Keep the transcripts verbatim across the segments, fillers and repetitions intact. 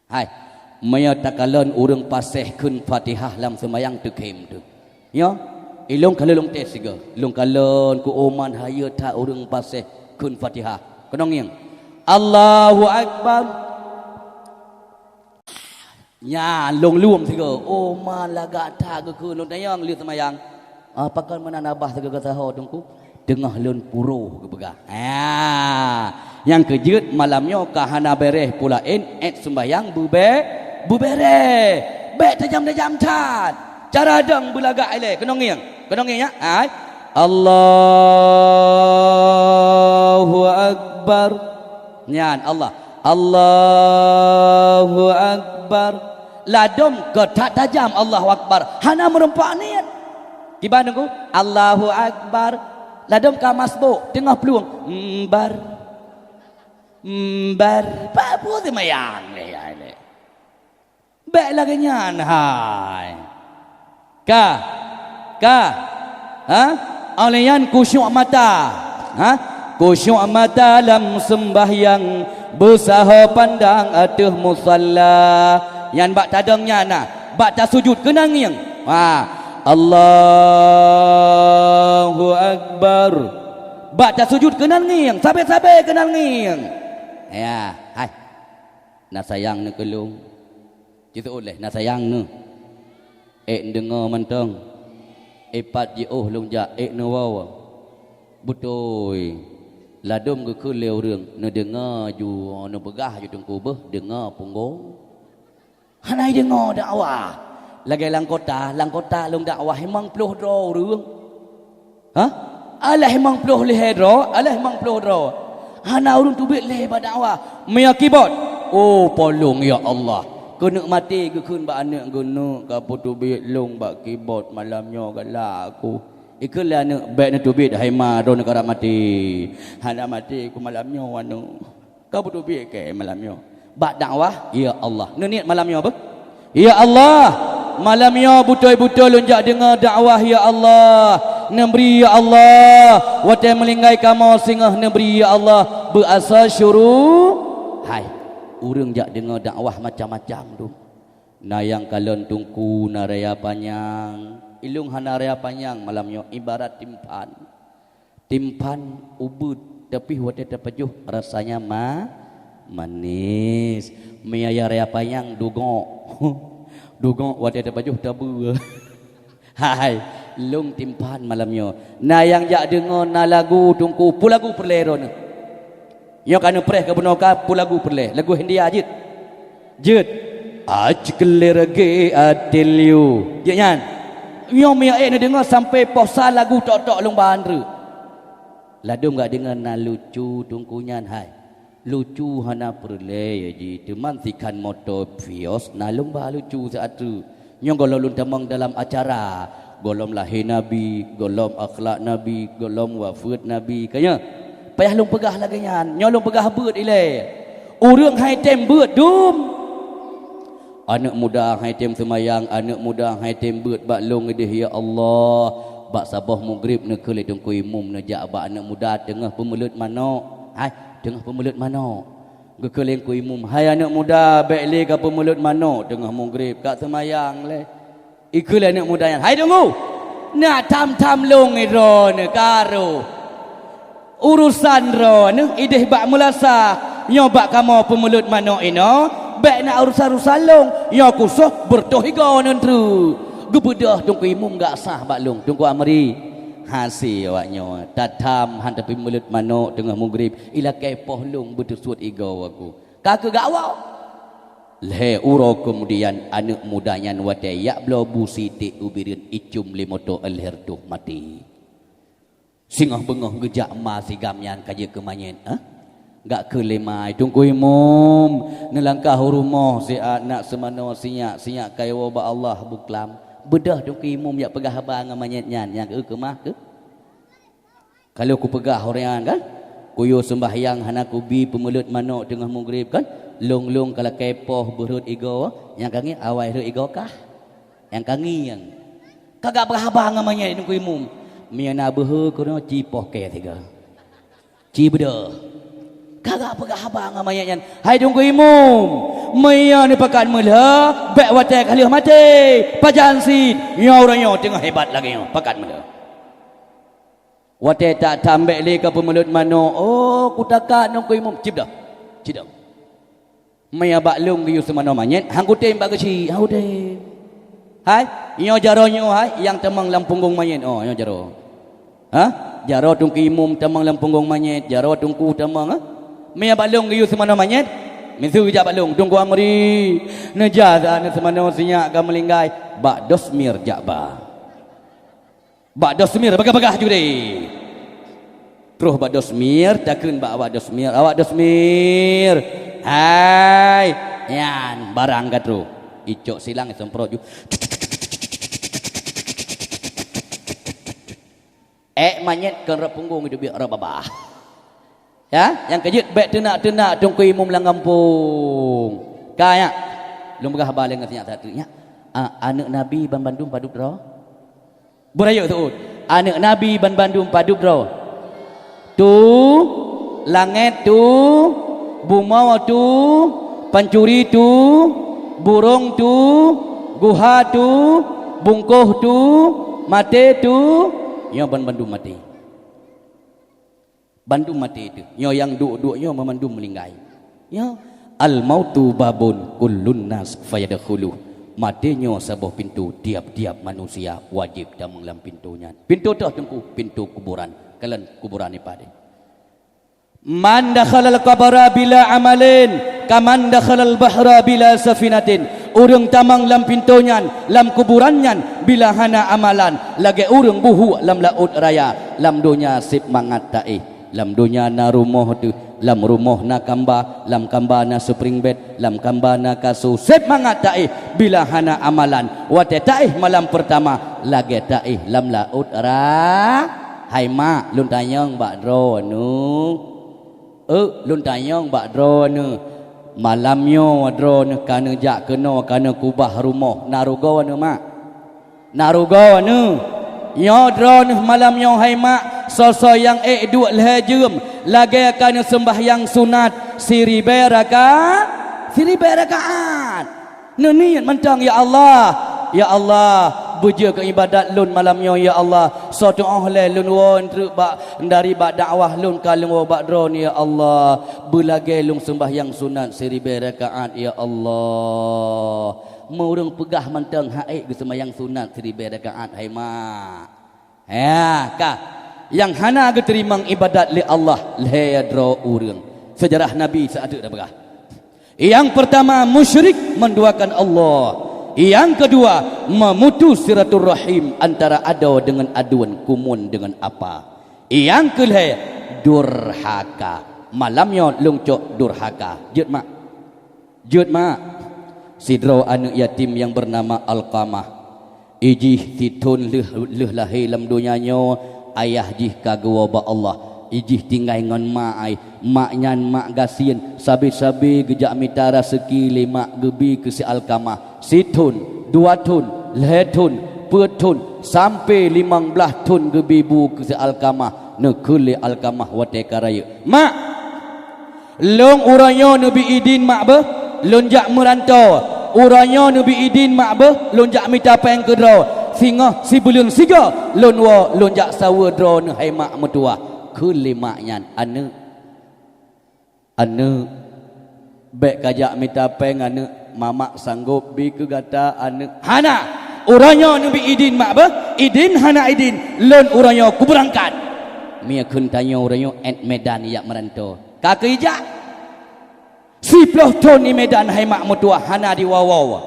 Hai, meunyoe takalon ureuëng paséh kheun Fatihah lam seumayang teukhém teuh. Nyoe, ilong ka lôn tes sigoe. Lôn kalon keu oman hayeue that ureuëng paséh kheun Fatihah. Keunong ngieng. Allahu Akbar. Nyan lôn luem sigoe. Oman lagak that geukheun lôn tanyong lheueh seumayang. Ah, pakon meunan abah sigoe geusaho teungku? Teungoh lôn puroh geupeugah. Ha, nyang keujeuet malam nyoe ka hana béreh pula én, ék sumbayang beubé-, beubéreh. Bék tajam-tajam that. Cara dong beulagak ilée. Keunong ngieng. Keunong ngieng ya. Hai. Allahu Akbar. Nyan Allah. Allahu Akbar. Ladom keu that tajam Allahu Akbar. Hana meureumpok niet. Kiban nunggu, Allahu Akbar. Ladom ka masbuk, teungoh plueng. Mbar. Mbar. Pak bu seumayang lé, ya, lé. Bék lagée nyan, hai. Ka. Ka. Ha? Óh lheueh nyan khusyuk mata. Ha? Khusyuk mata lam seumbahyang, beusaho pandang ateueh musalla. Nyan bak tadong nyan na. Bak tasujud keunan ngieng. Ha. Allahu Akbar. Bak tasujud keunan ngieng. Sabe-sabe keunan ngieng. Ya, hai. Na sayang neuh keu lôn. Jiseuôt lé, na sayang neuh. Ék neudeungoe mantong. Ék pat jiôh lôn jak, ék neuwoe. Beutôi. Ladom geukheun lé ureuëng, neudeungoe ju, neupeugah ju teungku beuh, deungoe punggong. Hana jideungoe dakwah. Lagée lam kota, lam kota lôn dakwah limong ploh droe ureuëng. Ha? Alah limong ploh lhée droe, alah limong ploh droe. Hana ureuëng teubiet lé bak dakwah. Mia kibot. Oh, polong ya Allah. Keuneuk maté geukheun bak aneuëk geuneuk ka peuteubiet lôn bak kibot malam nyoe galak aku. Ikheun lé aneuëk bék neuteubiet hai ma droeneuh karab maté. Hana maté ku malam nyoe aneuëk. Ka beuteubiet keu malam nyoe. Bak dakwah, ya Allah. Neuniet malam nyoe beuh? Ya Allah, malam nyoe beutôi-beutôi lôn jak deungoe dakwah, ya Allah. Neubri, ya Allah. Watée meulinggai kamoe singoh neubri, ya Allah. Beuasa syuru. Hai, ureuëng jak deungoe dakwah macam-macam dum. Na nyang kalon teungku na raya panyang. Ilong hana raya panyang malam nyoe ibarat timphan. Timphan ubeuet, tapi watée tapajoh rasanya ma-, manis. Mie ayam raya panyang dugok. Dugok watée tapajoh tabeue. Hai, lôn timphan malam nyoe. Na nyang jak deungoe na lagu teungku, peue lagu peureulée droeneuh? Nyoe ka neupreh keu bunoe ka peue lagu peureulée? Lagu Hindia jeuet. Jeuet. Aci keulirage atil yu. Jeuet nyan. Nyoe miyueb ék neudeungoe sampoe poh sa lagu tok-tok lôn bandreu. Ladom gak deungoe na lucu teungku nyan hai. Lucu hana peureulée ya ji, teuma sikhan moto Vios na lôn ba lucu siat teuk. Nyoe gohlom lôn tamong dalam acara, gohlom lahé Nabi, gohlom akhlak Nabi, gohlom wafeuet Nabi. Ka nyoe, payah lôn peugah lagée nyan. Nyoe lôn peugah beuet ilée. Ureuëng hai tem beuet dum. Aneuëk muda hai tem seumayang, aneuëk muda hai tem beuet bak lôn ideh ya Allah. Bak saboh mugrib neukheun lé teungku imum neujak bak aneuëk muda teungoh peumeuleut manok. Hai, teungoh peumeuleut manok. Geukheun lé teungku imum, "Hai aneuëk muda, bék lé ka peumeuleut manok teungoh mugrib, ka seumayang lé." Ikheun lé aneuëk muda nyan, "Hai teungku, na tham-tham lôn droeneuh karu. Urusan droeneuh ideh bak meulasa, nyoe bak kamoe peumeuleut manok inoe, bék na urusan-urusan lôn, nyoe kusoh beureutoh igoe neutru." Geubeudôh teungku imum gak sah bak lôn, teungku Amri. Hase awak nyoe, tatham han tapeumeuleut manok teungoh mugrib, ilakée poh lôn beuteusuet igoe aku. Ka keu gak woe. Lhée uroe keumudian aneuëk muda nyan watée jak bloe bu sitek u Bireuen icum lé moto Alherto maté. Singoh beungoh geujak ma sigam nyan ka jeuet keu manyét, eh? Gak keu lé ma, "Teungku Imum, neulangkah u rumoh siat nak seumanoe sinyak, sinyak kayue bak Allah buklam." Beudôh Teungku Imum jak peugah haba ngon manyét nyan, nyang keu keumah keu. Ka lheueh kupeugah ureuëng nyan kan, kuyue seumbahyang hana kubi peumeuleut manok teungoh mugrib kan, lôn-lôn ka lakée poh beurhot igoe, nyang ka ngieng awai rhot igoe kah, nyang ka ngieng. Ka gak peugah haba ngon manyét Teungku Imum, "Mie na beuhe keunoe ci poh kée sigoe. Ci beudôh." Ka peugah haba ngon manyét nyan, "Hai Teungku Imum, meunyoe neupakat meulhô, bék watée ka lheueh maté, pajan cit nyoe uroe nyoe teungoh hebat lagée nyoe, pakat meulhô." Watée that-that bék lé ka peumeulot manoe, "Oh, kutakat Teungku Imum, cit dah, cit dah." Meunyoe bak lôn geuyue seumanoe manyét, han kutem bak geuchik, han kutem. Hai, nyoe jaroe nyoe hai, nyang tamong lam punggong manyét, oh, nyoe jaroe. Ha? Jaroe Teungku Imum tamong lam punggong manyét, jaroe Teungku tamong, ha? Meunyoe bak lôn geuyue seumanoe manyét, miseue jak bak lôn, Teungku Amri, neujak that neuseumanoe sinyak ka meulinggai, bak Dosmir jak ba. Bak Dosmir bagah-bagah ju deh. Troh bak Dosmir, takheun bak awak Dosmir, "Awak Dosmir, hai, nyan barang ka troh." Icok silang isemprot ju. Ék manyét kon rot punggong itu biek rot babah. Ya, nyang keujeuet bék teunak-teunak Teungku Imum lam gampông. Ka nyak, lôn peugah haba lé ngon sinyak that-that nyak. A, aneuëk Nabi banmandum padub droe? Beurayeuk seuôt. Aneuëk Nabi banmandum padub droe? Tu, langét tu, bumoe tu, pancuri tu, burông tu, guha tu, bungkôh tu, maté tu, nyoe banmandum maté. Bandum maté teuh. Nyoe nyang duek-duek nyoe meumandum meulinggai. Nyoe, "Al-mautu babun kullun nas fayadkhuluh." Maté nyoe saboh pintoe, tiab-tiab manusia wajéb tamong lam pintoe nyan. Pintoe toh teungku, pintoe kuburan. Kalon kuburan ié padé. "Man dakhalal qabra bila amalin, kaman dakhalal bahra bila safinatin." Ureuëng tamong lam pintoe nyan, lam kuburan nyan, bila hana amalan, lagée ureuëng buhuk lam laôt raya. Lam donya sép mangat taéh. Lam donya na rumoh teuh, lam rumoh na kamba, lam kamba na spring bed, lam kamba na kaso, sép mangat taéh bila hana amalan. Watée taéh malam peurtama, lagée taéh lam laôt ra-, hai mak, lôn tanyong bak droeneuh. Euk, lôn tanyong bak droeneuh. Malam nyoe droeneuh ka neujak keunoe, ka neukubah rumoh, na rugoe neuh mak? Na rugoe neuh. Nyoe droeneuh malam nyoe hai mak, soe-soe nyang ék duek lhée jeuem, lagée ka neuseumbahyang sunat siribée rakaat, siribée rakaat. Neuniet mantong, "Ya Allah, ya Allah, beujeuet keu iébadat lôn malam nyoe, ya Allah. Soe tuoh lé lôn woe treuk bak, dari bak dakwah lôn ka lôn woe bak droeneuh, ya Allah. Beulagée lôn seumbahyang sunat siribée rakaat, ya Allah." Meureuëng peugah mantong han ék geuseumbahyang sunat siribée rakaat, hai mak. Ya, ka. Nyang hana geuteurimong iébadat lé Allah lhée droe ureuëng. Seujarah Nabi seuateuk tapeugah. Nyang peurtama, musyrik, menduakan Allah. Nyang keudua, memutus silaturahim antara adoe deungon aduen, kumuen deungon apa. Nyang keulhée, durhaka. Malam nyoe lôn cok durhaka. Jeuet mak. Jeuet mak, sidroe aneuëk yatim nyang beunama Alqamah. Ijih sithon lheueh, lheueh lahé lam donya nyoe, ayah jih ka geuwoe bak Allah. Ijih tinggai ngon mak ai. Mak nyan mak gasien, sabe-sabe geujak mita raseuki lé mak geubi keu si Alqamah. Sithon, dua thon, lhée thon, peuet thon, sampoe limong blaih thon geubi bu keu si Alqamah. Neukheun lé Alqamah watée ka rayeuk, "Mak, lôn uroe nyoe neubi idin mak beuh, lôn jak meurantoe. Uroe nyoe neubi idin mak beuh, lôn jak mita péng keudroe. Singoh sibuleuen sigoe lôn woe, lôn jak saweue droeneuh hai mak meutuwah." Kheun lé mak nyan, "Aneuëk, aneuëk, bék kajak mita péng aneuëk, mamak sanggôp bi keu gata aneuëk." "Hana! Uroe nyoe neubi idin mak beuh, idin hana idin, lôn uroe nyoe kubeurangkat." Mie kheun tanyoe uroe nyoe ék Medan jak meurantoe. Ka keuh ijak. Siplôh thon i Medan hai mak meutuwah hana diwoe-woe.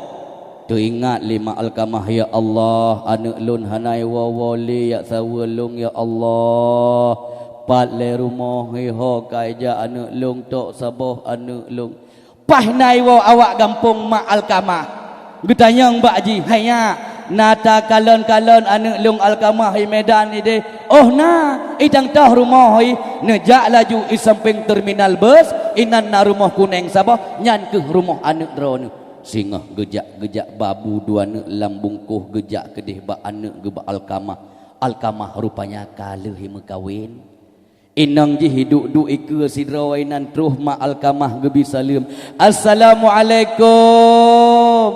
Teuingat lé mak Alqamah, "Ya Allah, aneuëk lôn hana iwoe-woe lé jak saweue lôn, ya Allah. Pat lé rumoh hiho ka ijak aneuëk lôn, tok saboh aneuëk lôn." Paih na iwoe awak gampông mak Alqamah. Geutanyong bak jih, "Hai nyak, na takalon-kalon aneuëk lôn Alqamah i Medan ideh?" "Oh na, i tang toh rumoh i." Neujak laju i sampéng terminal bus, inan na rumoh kunéng saboh, "Nyan keuh rumoh aneuëk droeneuh." Singoh geujak-geujak ba bu dua aneuëk lam bungkôh, geujak keudeh bak aneuëk geuh bak Alqamah. Alqamah rupanya ka lheueh meukawen. Inong jih duek-duek ikeue sidroe inan, troh mak Alkamah geubi saleuem. "Assalamualaikum."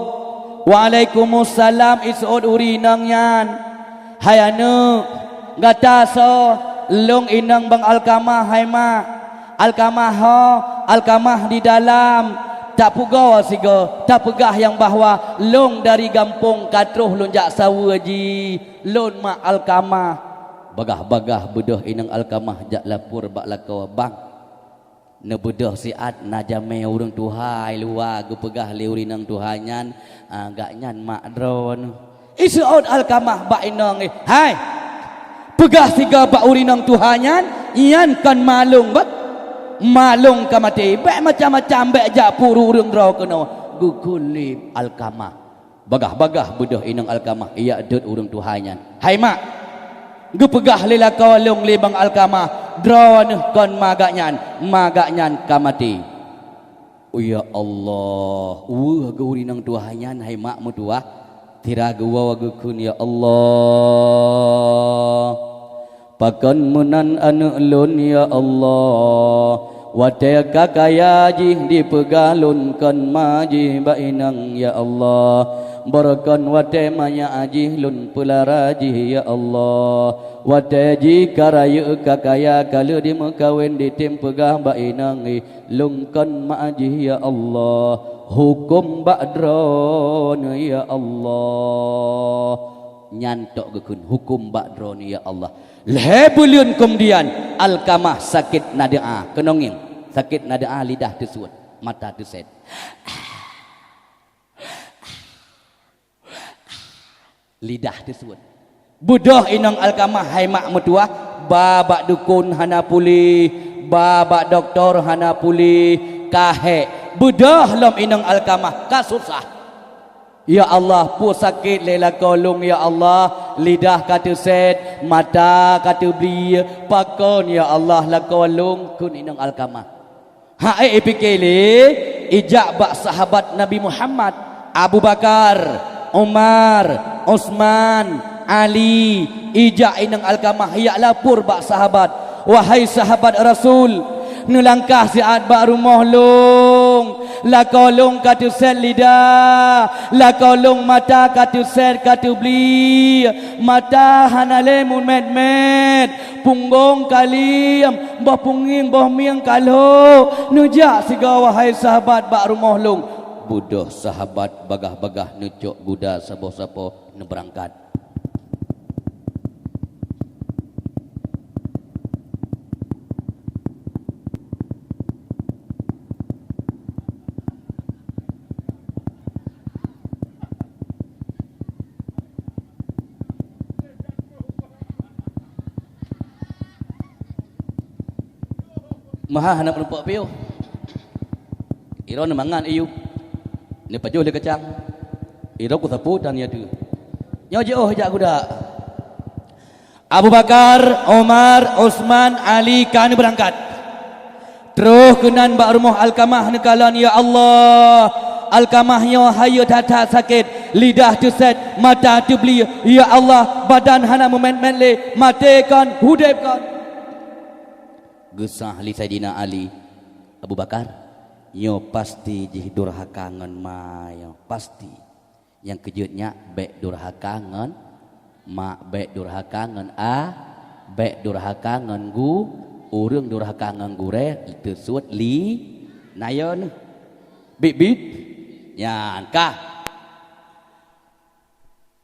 "Waalaikumsalam," iseuôt ureuëng inong nyan. "Hai aneuëk, gata soe?" "Lôn inong bang Alkamah, hai mak." "Alkamah ho?" "Alkamah di dalam." "Tapugoe sigoe, tapeugah nyang bahwa lôn dari gampông ka troh lôn jak saweue jih, lôn mak Alkamah." Bagah-bagah beudôh inong Alkamah jak lapor bak lakoe, "Bang, neubeudôh siat na jamé ureuëng tuha i luwa geupeugah lé ureuëng inong tuha nyan, ah, gaknyan mak droeneuh." Iseuôt Alkamah bak inong, "Eh, hai! Peugah sigoe bak ureuëng inong tuha nyan, nyan kon ma lôn beuet. Ma lôn ka maté, bék macam-macam, bék jak peue ureuëng droe keunoe," geukheun lé Alkamah. Bagah-bagah beudôh inong Alkamah jak deuet ureuëng tuha nyan. "Hai mak, geupeugah lé lakoe lôn lé bang Alkamah, droeneuh kon ma gaknyan, ma gaknyan ka maté." "Oh ya Allah, weueh geuh ureuëng inong tuha nyan hai mak meutuwah." Sira geuwoe geukheun, "Ya Allah, pakon meunan aneuëk lôn, ya Allah? Watée ka kaya jih dipeugah lôn kon ma jih bak inong, ya Allah. Barokon watée manyak jih lôn peulara jih, ya Allah. Watée jih ka rayeuk ka kaya ka lheueh dimeukawen ditem peugah bak inong, eh, lôn kon ma jih, ya Allah. Huköm bak droeneuh, ya Allah." Nyan tok geukheun, "Huköm bak droeneuh, ya Allah." Lhée buleuen keumudian, Alkamah sakét nadeua, keunong ngieng, sakét nadeua, lidah teusuet, mata teusét. Lidah teusuet. Beudôh inong Alkamah hai mak meutuwah, ba bak dukon hana puléh, ba bak dokto hana puléh, ka hék. Beudôh lom inong Alkamah ka susah. "Ya Allah, peue sakét lé lakoe lôn, ya Allah, lidah ka teusét, mata ka teublie, pakon, ya Allah, lakoe lôn?" kheun inong Alkamah. Hak ék ipike lé, ijak bak sahabat Nabi Muhammad, Abu Bakar, Umar, Utsman, Ali, ijak inong Alkamah jak lapor bak sahabat, "Wahai sahabat Rasul, neulangkah siat bak rumoh lôn, lakoe lôn ka teusét lidah, lakoe lôn mata ka teusét ka teublie, mata hana lé meumet-met, punggong ka liem, boh pungieng boh mieng ka lhok, neujak sigoe wahai sahabat bak rumoh lôn." Beudôh sahabat bagah-bagah neucok guda saboh-saboh neubeurangkat. Meuhah hana meurumpok piôh. Iroe neumangat iyup, neupajoh lé kacang. Iroe kusapu tan ya tu. Nyoe jiôh jak guda. Abu Bakar, Umar, Utsman, Ali ka neubeurangkat. Troh keunan bak rumoh Alkamah neukalon, "Ya Allah, Alkamah nyoe hayeue that-that sakét, lidah teusét, mata teublie. Ya Allah, badan hana meumet-met lé, maté kon, udeb kon." Geusah lé Saidina Ali, "Abu Bakar, nyoe pasti jih durhaka ngon ma nyoe, pasti." Nyang keujeuet nyak, bék durhaka ngon mak, bék durhaka ngon a, bék durhaka ngon gu, ureuëng durhaka ngon gurée teusuet li nayon. Bit-bit. Nyan kah.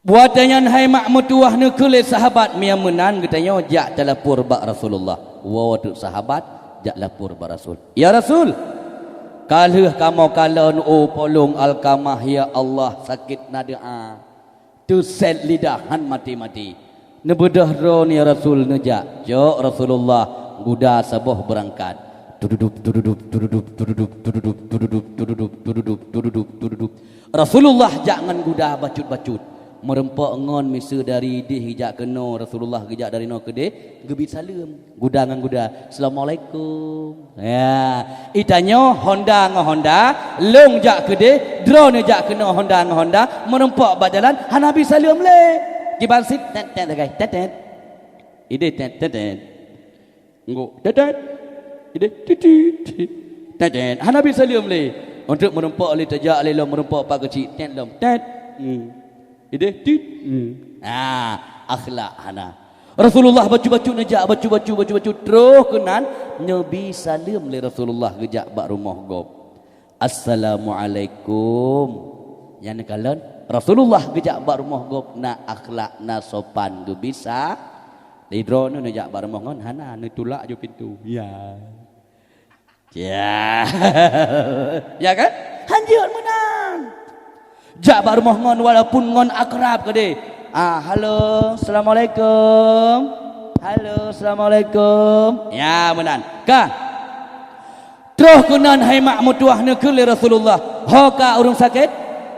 Watée nyan hai mak meutuwah neukheun lé sahabat, "Meunyoe meunan geutanyoe jak talapor bak Rasulullah." Woe teuk sahabat jak lapor bak Rasul. "Ya Rasul, ka lheueh kamoe kalon u polong Alkamah, ya Allah, sakét nadeua. Teusét lidah han maté-maté. Neubeudôh droeneuh ya Rasul neujak." Cok Rasulullah guda saboh beurangkat. Tududup, tududup, tududup, tududup, tududup, tududup, tududup, tududup, tududup, tududup. Rasulullah jak ngon guda bacut-bacut. Meurumpok ngon miseue dari idéh geujak keunoe, Rasulullah geujak dari noe keudéh, geubi saleuem. Guda ngon guda, "Assalamualaikum." Ya, itanyoe honda ngon honda, lôn jak keudéh, droeneuh jak keunoe honda ngon honda, meurumpok bak jalan, hana bi saleuem lé. Kiban sit, tet, tet, sagai, tet, tet. Idéh tet, tet, tet. Nggok, tetet. Ideh, titit. Tetet. Hana bi saleuem lé. Untuk meurumpok lé tajak lé lom meurumpok pak keuchik. Tet lom. Tet. Hmm. Ideh, tit. Hmm. Ah, akhlak hana. Rasulullah bacut-bacut neujak, bacut-bacut, bacut-bacut. Troh keunan, neubi saleuem lé Rasulullah geujak bak rumoh gob. "Assalamualaikum." Nyan kalon Rasulullah geujak bak rumoh gob na akhlak, na sopan, geubisa. Di droeneuh neujak bak rumoh ngon hana, neutulak ju pintoe. Ya. Ya. Ya kan? Hanjeuet meunan. Jak bak rumoh ngon walaupun ngon akrab keudeh. Ah, halo, assalamualaikum. Halo, assalamualaikum. Ya, meunan. Ka. Troh keunan hai mak meutuah neukheun lé Rasulullah, "Ho ka ureuëng sakét?"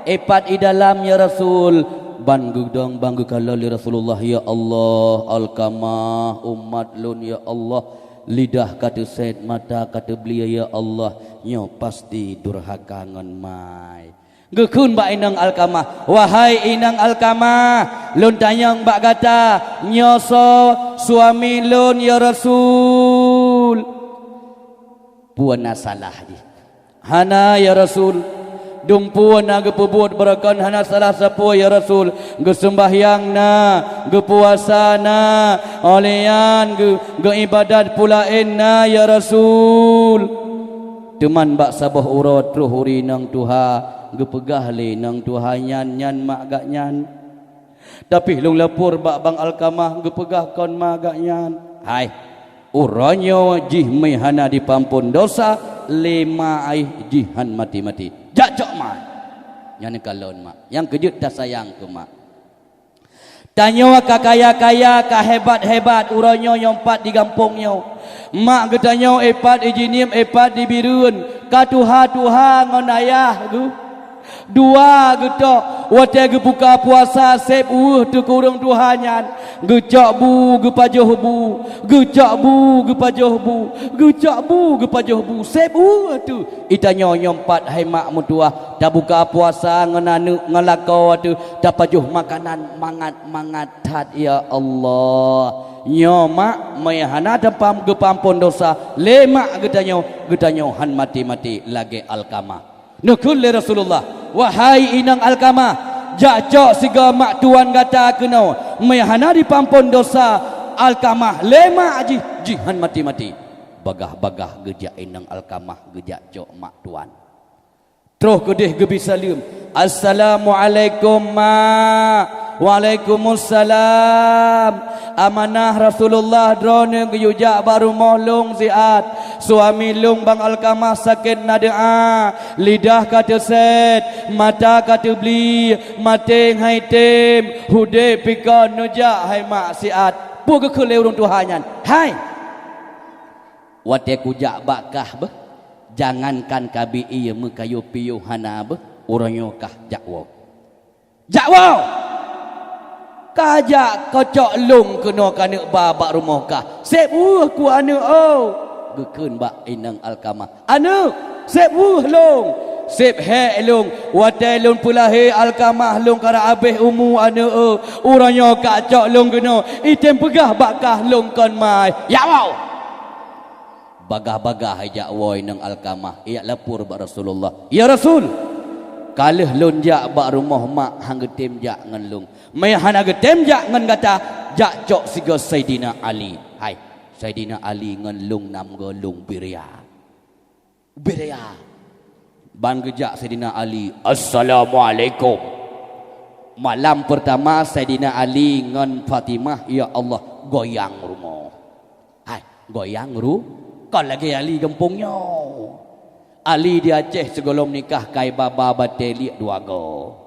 "Ipat i dalam, ya Rasul." Ban geudong, ban geukalon lé Rasulullah, "Ya Allah, Alkamah, umat lôn, ya Allah, lidah ka teusét, mata ka teublie, ya Allah, nyoe pasti durhaka ngon mai." Geukheun bak inong Alkamah, "Wahai inong Alkamah, lôn tanyong bak gata, nyoe soe suami lôn, ya Rasul?" "Peue na salah jih?" "Hana, ya Rasul. Dumpeue na geupeubuet beureukan hana salah sapeue, ya Rasul. Geuseumbahyang na, geupuasa na, óh lheueh nyan geu-, geuibadat peue laén na, ya Rasul." Teuman bak saboh uroe troh uri inong tuha, geupeugah lé inong tuha nyan, "Nyan mak gaknyan. Tapi lôn lapor bak Bang Alkamah geupeugah kon ma gaknyan." "Hai, uroe nyoe jih meuhana jipeuampon dosa, lé ma aih jih han maté-maté. Jak cok ma." Nyan kalon mak. Nyang keujeuet tasayang keu mak. Tanyoe ka kaya-kaya, ka hebat-hebat, uroe nyoe nyang pat di gampông nyoe. Mak geutanyoe ipat di Jeunieb, ipat di Bireuen, ka tuha-tuha ngon ayah geuh. Dua geutok, watée geubuka puasa seb ueh teuh keu ureuëng tuha nyan, geucok bu, geupajoh bu, geucok bu, geupajoh bu, geucok bu, geupajoh bu, seb ueh teuh. Itanyoe nyang pat hai mak meutuah, tabuka puasa ngon aneuëk ngon lakoe teuh, tapajoh makanan mangat-mangat that, ya Allah. Nyoe mak, meuhana tapam geupeuampon dosa lé mak geutanyoe, geutanyoe han maté-maté lagée Alkamah. Neukheun lé Rasulullah, "Wahai inong Alkamah, jak cok sigoe mak tuan gata keunoe, meuhana jipeuampon dosa Alkamah lé mak jih, jih han maté-maté." Bagah-bagah geujak inong Alkamah geujak cok mak tuan. Troh keudeh geubi saleuem, "Assalamualaikum, Mak." "Waalaikumsalam. Amanah Rasulullah droeneueh geuyue jak bak rumoh lôn siat. Suami lôn Bang Alkamah sakét na doá, lidah ka teusét, mata ka teublie, maté hai tem, udeb pih kon neujak hai mak siat." Peue geukheun lé ureuëng tuha nyan? "Hai! Watée kujak bak kah beuh, jangankan kabi ié meukayu piôh hana beuh, uroe nyoe kah jak woe." Jak woe! Ka jak kocok lôn keunoe keuneuk ba bak rumoh kah. Seb weueh ku aneuëk, oh! Geukheun bak inong Alkamah, "Aneuëk, seb weueh lôn, seb hék lôn. Watée lôn peulahé Alkamah lôn karab abéh umu aneuëk, oh! Uroe nyoe ka cok lôn keunoe, item peugah bak kah lôn kon mai. Jak woe!" Bagah-bagah ijak woe inong Alkamah, ijak lapor bak Rasulullah, "Ya Rasul, ka lheueh lôn jak bak rumoh mak han geutem jak ngon lôn. Meuhana geutem jak ngon gata, jak cok sigoe Saidina Ali. Hai, Saidina Ali ngon lôn nam goe lôn bri raya." Bri raya. Ban geujak Saidina Ali, "Assalamualaikum." Malam peurtama Saidina Ali ngon Fatimah, ya Allah, goyang rumoh. Hai, goyang ru-, kon lagée Ali gampông nyoe. Ali di Aceh sigohlom nikah kai baba batée liek dua goe.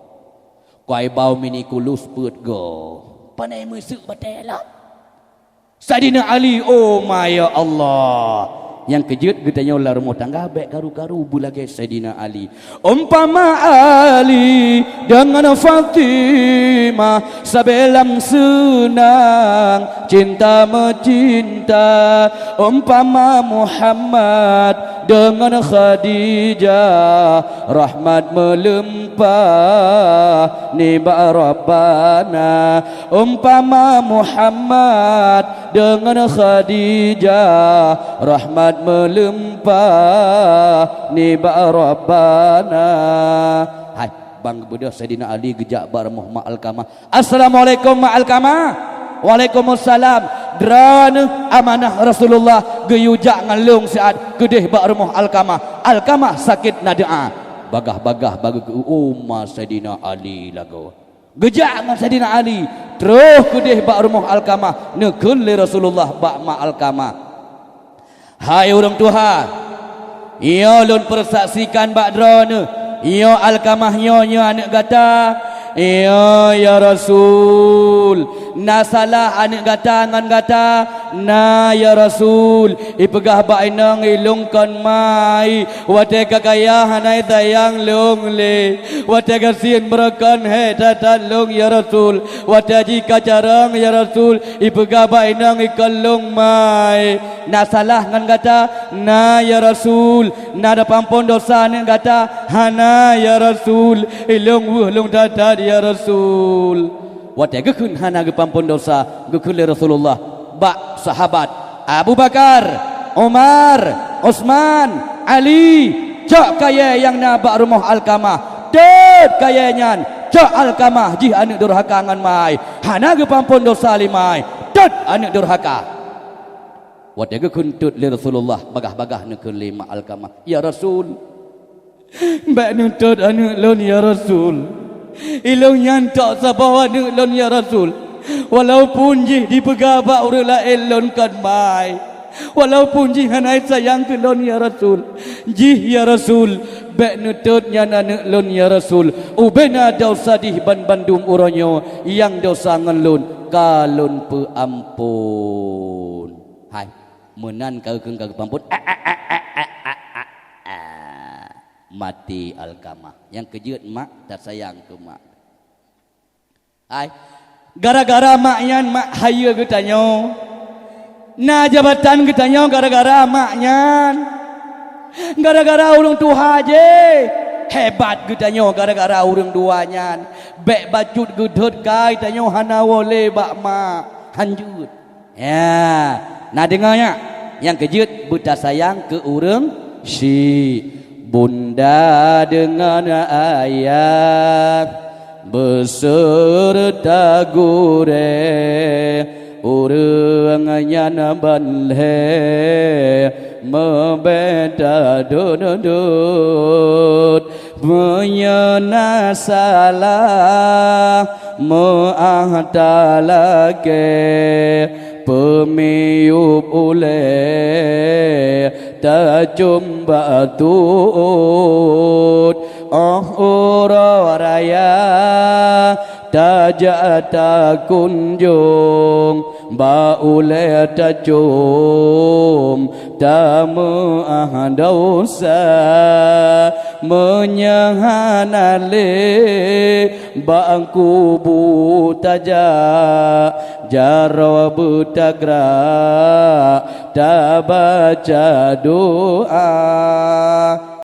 Kai bau mini kulus peuet goe. Panai meuseuk batée lom. Saidina Ali, oh ma ya Allah. Nyang keujeuet geutanyoe lam rumoh tangga bék karu-karu beulagée Saidina Ali. Umpama Ali dengan Fatimah sabe lam seunang cinta meucinta, umpama Muhammad Deungon Khadijah rahmat meulimpah nibak Rabbana. Umpama Muhammad deungon Khadijah rahmat meulimpah nibak Rabbana. Hai, bang beudôh Saidina Ali geujak bak rumoh Mak Alkamah. "Assalamualaikum, Mak Alkamah." "Waalaikumsalam. Droeneuh amanah Rasulullah geuyue jak ngon lôn siat keudeh bak rumoh Alkamah. Alkamah sakét na doa." Bagah-bagah bagoe keu uma Saidina Ali lagoe. Geujak ngon Saidina Ali, troh keudeh bak rumoh Alkamah, neukheun lé Rasulullah bak Mak Alkamah. "Hai ureuëng tuha, nyoe lôn peusaksikan bak droeneuh, nyoe Alkamah nyoe, nyoe aneuëk gata." "Nyoe, ya Rasul." "Na salah aneuëk gata ngon gata?" "Na, ya Rasul. Ipeugah bak inong ilôn kon mai. Watée ka kaya hana sayang lôn lé. Watée gasien beureukan hék that-that lôn, ya Rasul. Watée jih ka carông, ya Rasul, ipeugah bak inong ikon lôn mai." "Na salah ngon gata?" "Na, ya Rasul." "Na tapeuamphon dosa aneuëk gata?" "Hana, ya Rasul. Ilôn weueh lôn that-that, ya Rasul." Watée geukheun hana geupeuamphon dosa, geukheun lé Rasulullah bak sahabat, "Abu Bakar, Umar, Utsman, Ali, cok kayée nyang na bak rumoh Alkamah. Teuet kayée nyan, cok Alkamah jih aneuëk durhaka ngon mai. Hana geupeuamphon dosa lé mai. Teuet aneuëk durhaka." Watée geukheun teuet lé Rasulullah, bagah-bagah neukheun lé Mak Alkamah, "Ya Rasul, bék neuteuet aneuëk lôn, ya Rasul. Ilôn nyan tok saboh aneuëk lôn, ya Rasul. Walaupun jih dipeugah bak ureuëng laén lôn kon mai. Walaupun jih hana sayang keu lôn, ya Rasul. Jih, ya Rasul, bék neuteuet nyan aneuëk lôn, ya Rasul. Ubena dosa jih banmandum uroe nyoe nyang dosa ngon lôn ka lôn peuamphon." Hai, meunan ka geukheun ka geupeuamphon. Maté Alkamah. Nyang keujeuet mak, tasayang keu mak. Hai, gara-gara mak nyan mak hayeue geutanyoe. Na jabatan geutanyoe gara-gara mak nyan. Gara-gara ureuëng tuha jih, hebat geutanyoe gara-gara ureuëng dua nyan. Bék bacut geudhôt kai tanyoe hana woe lé bak mak. Hanjeuet. Ya, na deungoe nyak, nyang keujeuet beutasayang keu ureuëng syiek. Bunda deungon ayah beuseureuta gurée, ureuëng nyan ban lhée meubeda dudut. Meunyoe na salah meuáh talakée, peumiyueb ulée tacöm bak tuôt. Óh uroe raya tajak takunjong, bak ulée tacöm tameuáh desya. Meunyoe hana lé bak kubu tajak, jaroe beutagra tabaca doa.